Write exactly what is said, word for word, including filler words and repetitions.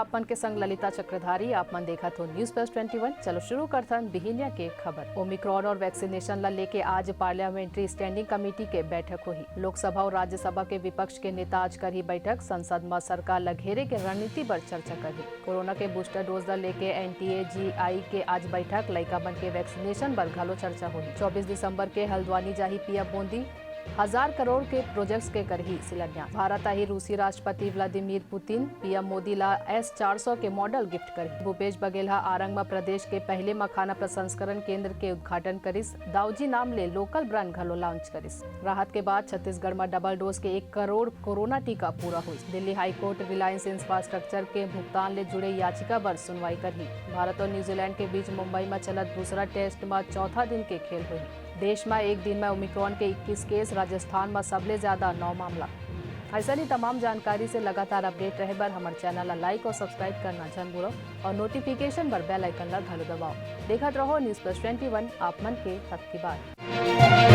आप मन के संग ललिता चक्रधारी, आप मन देखत हो News Plus twenty one। चलो शुरू करथन बिहिनिया के खबर। ओमिक्रॉन और वैक्सीनेशन ला लेके आज पार्लियामेंट्री स्टैंडिंग कमेटी के बैठक होही। लोकसभा और राज्यसभा के विपक्ष के नेता आज करही बैठक। संसद म सरकार ला घेरे के रणनीति पर चर्चा करही। कोरोना के बूस्टर डोज ला लेके एनटीएजीआई के आज बैठक। लइका मन के वैक्सीनेशन पर घलो चर्चा होही। चौबीस दिसंबर के हल्द्वानी जाही पीएम मोदी। हजार करोड़ के प्रोजेक्ट्स के करही शिलान्यास। भारत आही रूसी राष्ट्रपति व्लादिमीर पुतिन, पीएम मोदी ला एस चार सौ के मॉडल गिफ्ट करही। भूपेश बघेल ह आरंग म प्रदेश के पहले मखाना प्रसंस्करण केंद्र के उद्घाटन करिस। दाऊजी नाम ले लोकल ब्रांड घलो लॉन्च करिस। राहत के बाद छत्तीसगढ़ म डबल डोज के एक करोड़ कोरोना टीका पूरा होइस। दिल्ली हाईकोर्ट रिलायंस इंफ्रास्ट्रक्चर के भुगतान ले जुड़े याचिका बर सुनवाई करही। भारत और न्यूजीलैंड के बीच मुंबई म चलत दूसरा टेस्ट म चौथा दिन के खेल होही। देश म एक दिन म ओमिक्रॉन के इक्कीस केस, राजस्थान म सबले ज्यादा नौ मामला। अइसन ही तमाम जानकारी से लगातार अपडेट रहे बर हमर चैनल ला लाइक और सब्सक्राइब करना झन भूलो और नोटिफिकेशन बर बेल आइकन ला घलो दबाओ। देखत रहो News Plus twenty one, आप मन के हक की बात।